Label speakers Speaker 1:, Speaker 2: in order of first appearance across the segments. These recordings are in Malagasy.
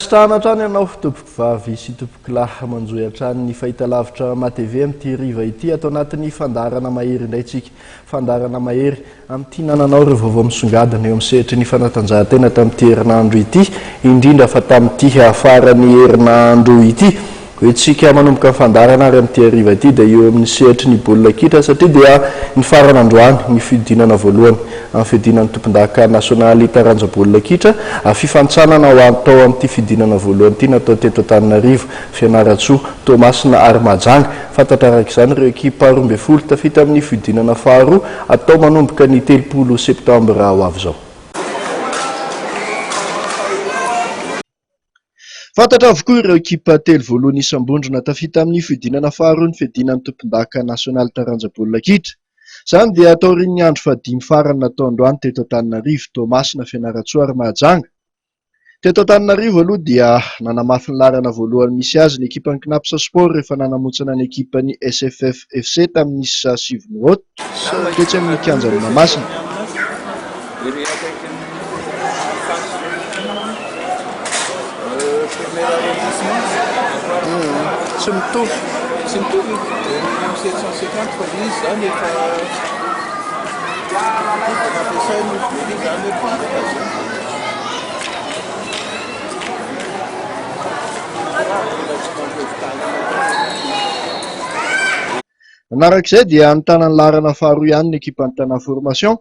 Speaker 1: Ankasitrahana hatrany ianao tompokovavy sy tompokolahy manjohy hatrany ny fahitalavitra MATV amin'ity hariva ity ato anatin'ny fandaharana mahery indray tsika. Fandaharana mahery amin'ity nananao ireo vaovao misongadina eo amin'ny sehatry ny fanatanjahantena tamin'ity herinandro ity, indrindra fa tamin'ity faran'ny herinandro ity. Ho entintsika manomboka ny fandaharana ary amin'ity hariva ity dia eo amin'ny sehatry ny baolina kitra satria dia nifarana androany ny fihodinana voalohany amin'ny fihodinan'ny tompondaka nasionaly taranja baolina kitra. Fifanintsanana ho atao amin'ity fihodinana voalohany ity natao teto Antananarivo, Fianarantsoa, Toamasina ary Mahajanga. Fantatra araka izany ireo ekipa 12 tafita amin'ny fihodinana faharoa atao manomboka ny 30 septambra ho avy izao. Fantatra avokoa ireo ekipa telo voalohany isam-bondrona tafita amin'ny fihodinana faharoa ny fiadiana ny tompondaka nasionaly taranja baolina kitra. Izany dia taorian'ny andro fahadimy farany natao androany teto Antananarivo, Toamasina, Fianarantsoa ary Mahajanga. Teto Antananarivo aloha dia nanamafy ny laharana voalohany misy azy ny ekipan'ny Cnaps Sport rehefa nanamontsana ny ekipan'ny SFF FC tamin'ny isa 9 tetsy amin'ny kianjan'i Mahamasina.
Speaker 2: Tsy mitovy. Tsy mitovy? 750 fa izy zany efa nampiasaina izy zany hoe bonne occasion.
Speaker 1: Manaraka izay dia nitana ny laharana faharoa ihany ny ekipan'ny Tana Formation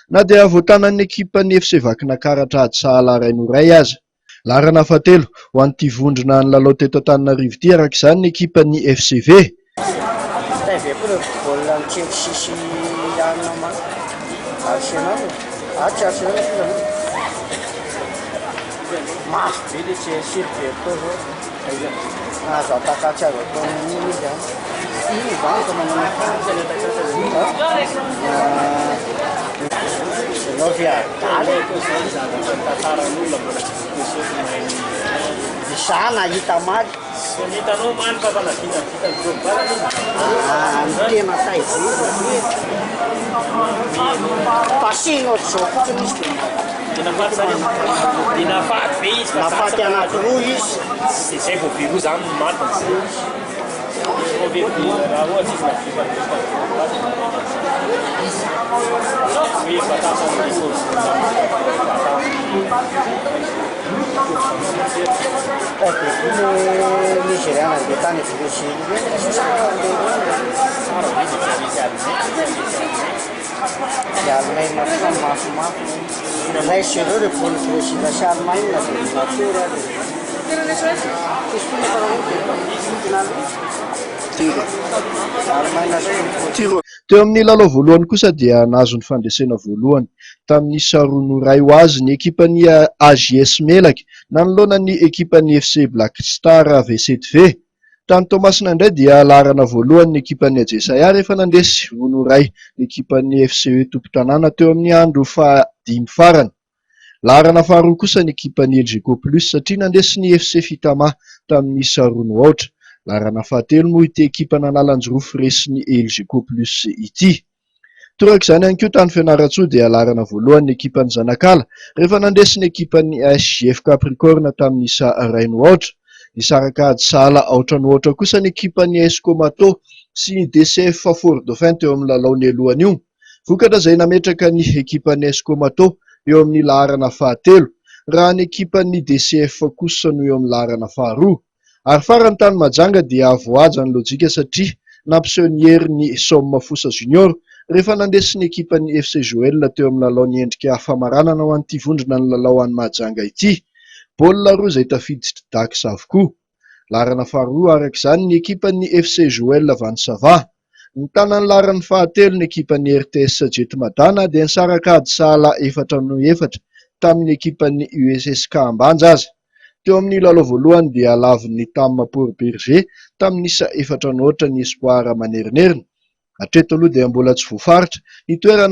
Speaker 1: na dia voatanan'ny ekipan'ny FC Vakinankaratra ady sahala iray no iray aza. Laharana fahatelo ho an'ity vondrona nilalao teto Antananarivo ity araka izany ny ekipan'ny FCV.
Speaker 3: Tay be koa le baolina an'i Chelsea sy anona ma Arsenal e. Ah tsy Arsenal koa zany. Mafy be le Chelsea ry Berto zao. Azo ataka tsy azo atao n'inona izy an. Iny izany fa manao Ianao ve adala e? Izaho nahita omaly. Ah, ny tena tay be izy. Pasihina ohatr'izao fotsiny izy dia nafaty anankiroa izy. Tay be koa le Nigeriana nandeha tany Brésil ireny, tsara le Dia Allemagne koa mafimafy. Raisy ireo le baolina Brésil sy Allemagne dia natory ary.
Speaker 1: Teo amin'ny lalao voalohany kosa dia nahazo ny fandresena voalohany tamin'ny isa roa no iray ho azy ny ekipan'ny AJS Melaky nanoloana ny ekipan'ny FC Black Star V7V. Tany Toamasina indray dia laharana voalohany ny ekipan'ny Ajesaia rehefa nandresy roa no iray ny ekipan'ny FCE tompon-tanàna teo amin'ny andro fahadimy farany. Laharana faharoa kosa ny ekipan'ny Elgeco Plus satria nandresy ny FC Fitama tamin'ny isa roa no aotra. Laharana fahatelo moa ity ekipan'Analanjirofo resin'ny Elgeco Plus ity. Toraka izany ihany koa tany Fianarantsoa dia laharana voalohany ny ekipan'ny Zanakala rehefa nandresy ny ekipan'ny SJF Capricorne tamin'ny isa iray no aotra. Nisaraka ady sahala aotra no aotra kosa ny ekipan'ny AS Comato sy ny DCF Fort Dauphin teo amin'ny lalao nialohan'io. Vokatra izay nametraka ny ekipan'ny AS Comato eo amin'ny laharana fahatelo, raha ny ekipan'ny DCF kosa no eo amin'ny laharana faharoa. Ary farany tany Mahajanga dia voahaja ny lojika satria nampiseho ny heriny ny Som Fosa Junior rehefa nandresy ny ekipan'ny FC Joel teo amin'ny lalao niendrika famaranana ho an'ity vondrona nilalao any Mahajanga ity. Baolina roa izay tafiditry Dax avokoa. Laharana faharoa araka izany ny ekipan'ny FC Joel avy any Sava. Nitana ny laharan'ny fahatelo ny ekipan'ny RTS Jet Mada na dia nisaraka ady sahala efatra noho efatra tamin'ny ekipan'ny USSK Ambanja aza. Teo amin'ny lalao voalohany dia lavin'ny Tam Port Bergé tamin'ny isa efatra no aotra ny Espoir Manerinerina. Hatreto aloha dia mbola tsy voafaritra ny toerana.